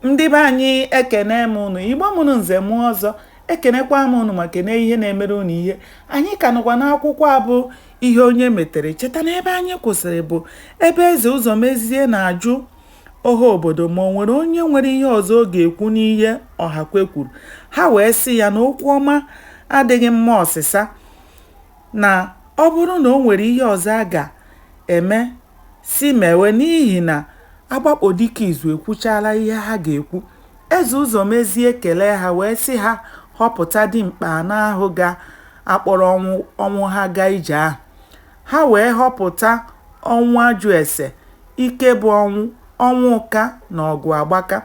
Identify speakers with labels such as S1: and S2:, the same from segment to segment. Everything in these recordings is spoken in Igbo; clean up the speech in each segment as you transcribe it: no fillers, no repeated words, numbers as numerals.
S1: Ndị be anyị, ekene m unu. Igbo mụrụ nze mụọ ọzọ, ekenekwa m unu ma kene ihe na-emere unu ihe. Anyị ka nọkwa n'akwụkwọ a bụ Ihe Onye Metere. Cheta na ebe anyị kwụsịrị bụ ebe Eze Ụzọmezie na-ajụ ọha obodo ma o nwere onye nwere ihe ọzọ ọ ga-ekwu n'ihe Ọhakwe kwuru. Ha wee sị ya na okwu ọma adịghị mma ọsịsa, na ọ bụrụ na o nwere ihe ọzọ a ga-eme sị mewe n'ihi na Agbakpọdike izu ekwuchaala ihe ha ga-ekwu. Eze Ụzọmezie kelee ha wee sị ha họpụta dimkpa anọ ahụ ga-akpọrọ Ọnwụha gaa ije ahụ. Ha wee họpụta Ọnwụajụese, Ikebụọnwụ, Ọnwụka na Ọgụagbaka.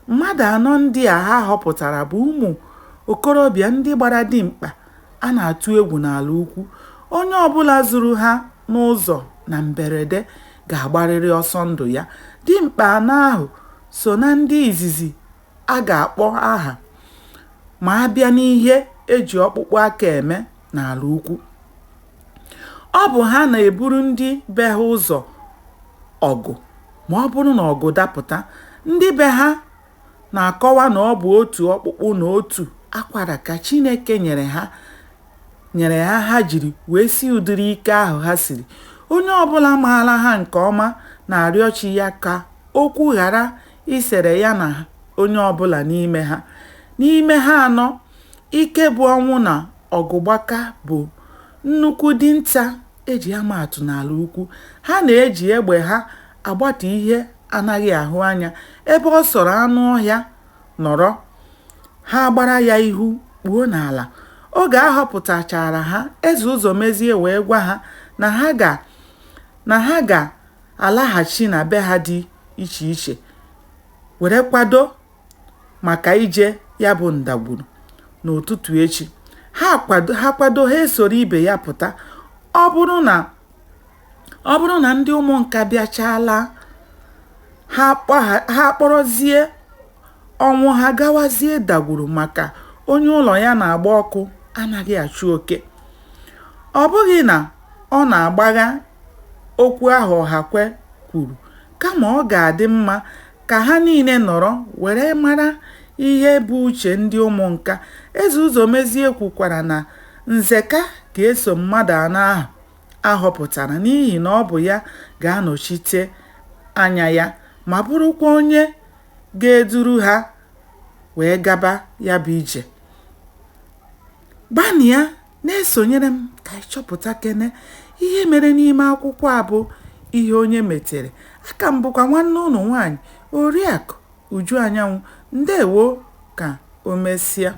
S1: Mmadụ anọ ndị a ha họpụtara bụ ụmụ okorobịa ndị gbara dimkpa a na-atụ egwu n'Alaukwu. Onye ọbụla zuru ha n'ụzọ na mberede ga-agbarịrị ọsọ ndụ ya. Dimkpa anọ ahụ so na ndị izizi a ga-akpọ aha ma a bịa n'ihe e ji ọkpụkpụ aka eme n'Alaukwu. Ọ bụ ha na-eburu ndị be ha ụzọ ọgụ ma ọ bụrụ na ọgụ dapụta. Ndị be ha na-akọwa na ọ bụ otu ọkpụkpụ na otu akwara ka Chineke nyere ha nyere ha ha jiri wee sie ụdịrị ike ahụ ha siri. Onye ọbụla maara ha nke ọma na-arịọ chi ya ka okwu ghara isere ya na onye ọbụla n'ime ha. N'ime ha anọ, Ikebụọnwụ na Ọgụgbaka bụ nnukwu dinta e ji ama atụ n'Alaukwu. Ha na-eji egbe ha agbatu ihe anaghị ahụ anya. Ebe ọ sọrọ anụ ọhịa nọrọ, ha agbara ya ihu kpuo n'ala. Oge a họpụtachara ha, Eze Ụzọmezie wee gwa ha na ha ga na ha ga-alaghachi na be ha dị iche iche were kwado maka ije ya bụ ndagwurugwu n'ụtụtụ echi. Ha kwado ha esoro ibe ya pụta. Ọ bụrụ na ọ bụrụ na ndị Ụmụnka bịachaa laa, ha akpọrọzie Ọnwụha gawazie Dagburu maka onye ụlọ ya na-agba ọkụ anaghị achụ oke. Ọ bụghị na ọ na-agbagha okwu ahụ Ọhakwe kwuru kama ọ ga-adị mma ka ha niile nọrọ were mara ihe bụ uche ndị Ụmụnka. Eze Ụzọmezie kwukwara na Nzeka ga-eso mmadụ anọ ahụ a họpụtara n'ihi na ọ bụ ya ga-anọchite anya ya ma bụrụkwa onye ga-eduru ha wee gaba ya bụ ije. Gbanịa na-esonyere m ka anyị chọpụtakene ihe mere n'ime akwụkwọ a bụ Ihe Onye Metere. Aka m bụkwa nwanne unu nwaanyị, Oriakụ Uju Anyanwụ. Ndewo ka o mesịa.